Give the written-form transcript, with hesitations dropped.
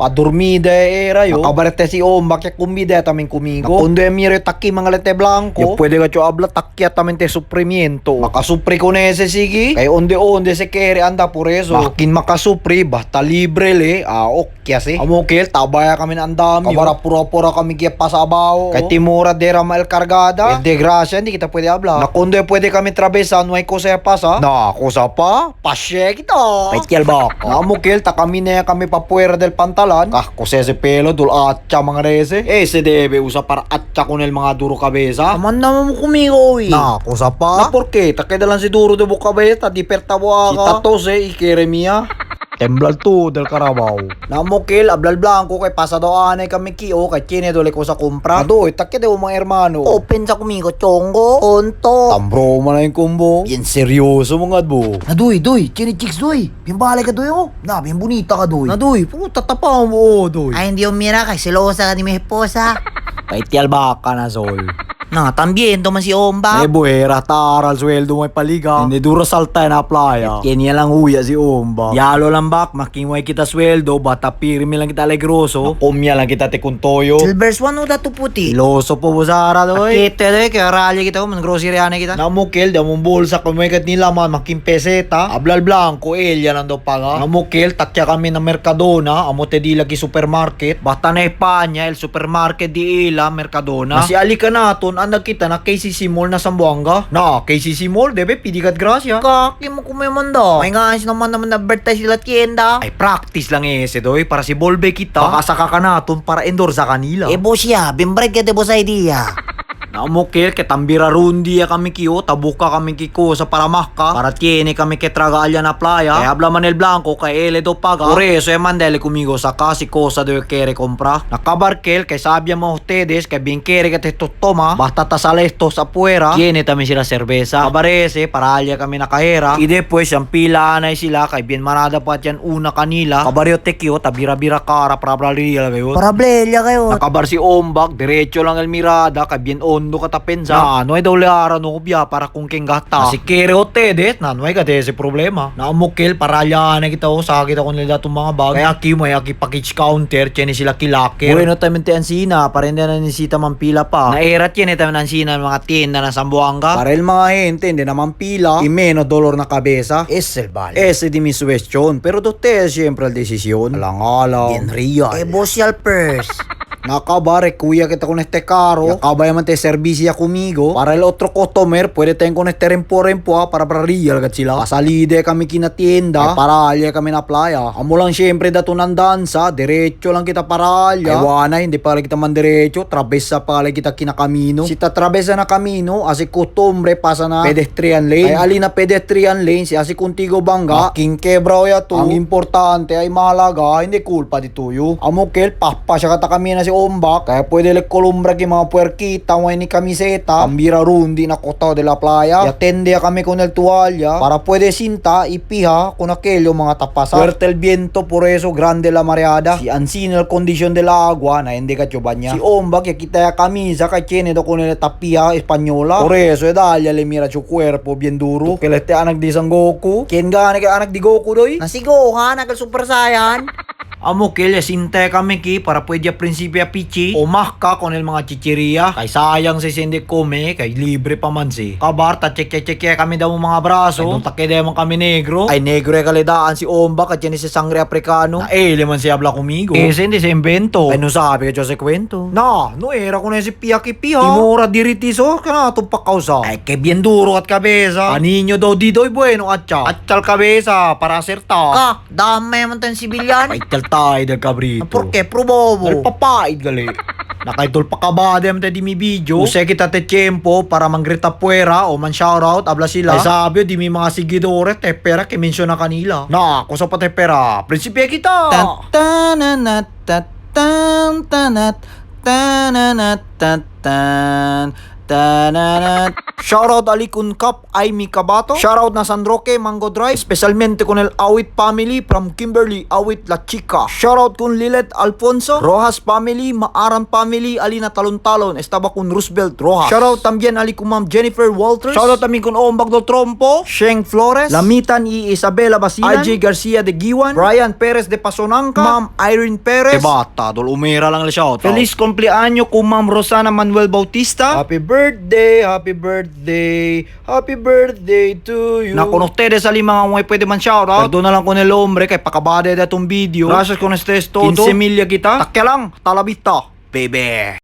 Padurmida era yo. Nakabarete si Ombak ya kumbida tamin kumigo. Nakundo ya miro taki mga lete blanco. Yo pwede ka cho habla takya tamin te sufrimiento. Makasupri con ese sige. Kay onde onde se kere anda por eso. Makin makasupri basta libre le. Ah, okya si. Amo kel tabaya kami ng andami. Kabara pura-pura kami kaya pasabaw. Kay Timura dera mal cargada. El de gracia hindi kita pwede habla. Nakundo pwede kami trabesa no hay cosa ya pasa. Na cosa pa? Pasye kita. Paityal ba? Namukel, ta kami na kami papuera del pantalan. Ah, kose ese pelo, dul atcha mga rese. Ese debe usa para atcha con el mga duro cabeza. Aman naman mo kumigo eh. Na, cosa pa? Na, por qué? Ta queda lang si duro de cabeza, di pertawa ka. Si tatos eh, ikere mia. Temblal tu del Carabao. Namukil, ablal blanco kay pasado anay kami ki o kay chine dole ko sa kumpra. Adoy, takya de mga hermano. Open sa kumigo, chongo. Tonto. Tambroma na yung kumbo. Bien seryoso mga bo. Na doy, doy, chini chicks doy. Bien bale ka doy oh. Na, bien bonita ka doy. Na doy, puta tapa mo oh, doy. Ay, hindi mira kay selosa ka ni mi esposa. Paitial baka na sol. Na, también man si Omba. Eh buera, taral, sweldo may paliga. Hindi duro salta na playa. Kenya lang huya si Omba. Yalo lang bak, makingway kita sweldo, bata pirmi lang kita alegroso. Kumya lang kita tekuntoyo. Silver Swan o dato puti. Iloso po busara doy. Kita doy, kaya rally kita, man grocery ane kita. Namukil, damong bulsa, kumikat nila man, making peseta. Ablal blanco, elya nando pa Namukil, takya kami ng Mercadona, amote di lagi supermarket. Basta na Espanya, el supermarket di ila, Mercadona. Na si Ali ka naton, ang nagkita na KCC Mall na Sambuanga. Na, KCC Mall, debe, pidikat grasya. Kaki mo kumimanda. May nga naman naman advertise sila tienda. Ay, practice lang ese doy, para si Bolbe kita. Baka saka ka naton para endorse sa kanila. Eh boss ya, bimbreak ka de boss idea. Naamukil, kay tambira rundi ya kami kiyo, tabuka kami kiko sa paramahka, para tiene kami ke traga alya na playa, kay habla man el blanco, kay ele do paga, por eso e mandele kumigo sa kasi cosa de kere compra. Nakabarkel, kay sabia mo ustedes, kay bien kere que te estos toma, basta ta sale estos afuera, tiene también sila cerveza, kabarese, para alya kami nakahera, y después, ang pila na sila, kay bien marada pa yan una kanila, kabaryo tekyo, tabira-bira cara, para bralila, Para blella kayo. Nakabar si Ombak, diretso lang el mirada, kay bien ondo ka tapensa. Na, no ay daw ara no kubya para kung king gata. Si kere ustedes, na no ay kate ese problema. Na mukil, para na kita o, sa kita ko nila itong mga bag. Kaya aki mo, ay aki package counter, tiyan sila kilaker. Bueno, tayo te ansina, para hindi na nisita mampila pa. Naera tiyan tayo ansina ng mga tienda na Sambuanga. Para el mga gente, hindi na mampila, y menos dolor na cabeza. Es el vale. Ese di mi sugestión, pero de ustedes siempre el decisión. Alang-alang. Bien real. Eh boss ya first. Nakabare, kuya kita con este carro. Acaba man te servicio conmigo. Para el otro customer, puede tener con este rempo rempo ah, para para real kat sila. Pasalide kami kina tienda. Ay, para alya kami na playa. Amo lang siyempre dato ng dansa. Diretso lang kita para alya. Ay wana, hindi pala kita man diretso. Trabesa pala kita kinakamino. Si tatrabesa na kamino, asi costumbre pasa na pedestrian lane. Ay ali na pedestrian lane, si asi contigo bangga. Aking kebra ya to. Ang importante ay mahalaga, hindi kulpa di tuyo. Amukel, papa siya kata kami na si Ombak. Kaya pwede le kolumbra ki mga puerquita, may ni kamiseta. Ambira rundi na kota de la playa. Y atende kami con el tuwalya para pwede sinta ipiha con aquello mga tapasa. Fuerte el viento, por eso grande la mareada. Si ansina el condición del agua, na hindi ka niya. Si Ombak, ya kita ya camisa, kay tiene do con el tapia española. Por eso, eh, le mira su cuerpo bien duro. Que le este anak di San Goku. ¿Quién gana que anak di Goku doy? Na si Gohan, akal Super Saiyan. Amo kele sinte kami ki para pwede prinsipya pichi o mahka con el mga chichiria. Kay sayang si sindi kome kay libre pa man si. Kabar ta check check check kami daw mga braso. Ay nung takede man kami negro. Ay negro e kalidaan si Omba kat yan si sangre africano. Na ele man si habla conmigo. Ese hindi se invento. Ay no sabi ka se kwento. Na, no era con ese pia ki piha. Timora diritiso kana tumpak kausa. Ay que bien duro at cabeza. Aninyo daw di doy bueno atcha. Atchal cabeza para acertar. Ka, dami man tayong sibilyan. Paital tayo del cabrito. Por qué? Probobo. Dal papaid gali. Nakaidol pa kabade am di mi video. Use kita te tiempo para manggrita puera o man shoutout habla sila. Ay sabi di mi mga seguidores te pera que menciona kanila. Na, kusa pa te pera. Prinsipye kita. Tan tan tanat tananat tan tan tananat. Shoutout Ali Kunkap Amy Cabato. Shoutout na San Roque, Mango Drive, especialmente con el Awit family from Kimberly Awit La Chica. Shoutout con Lilet Alfonso, Rojas family, Maaran family, Alina Talon-Talon, estaba con Roosevelt Rojas. Shoutout también ali con Ma'am Jennifer Walters. Shoutout también con Ombag do Trompo, Sheng Flores, Lamitan y Isabela Basilan, RJ Garcia de Giwan, Brian Perez de Pasonanca, Ma'am Irene Perez. Bata, dol umira lang el shoutout. Feliz cumpleaños con Ma'am Rosana Manuel Bautista. Happy birthday, happy birthday, happy birthday to you. Na con ustedes ali mga way pwede man shoutout. Perdona lang con el hombre kay pakabade da tong video. Gracias con ustedes todo. 15 milya kita. Takya lang, talabita, baby.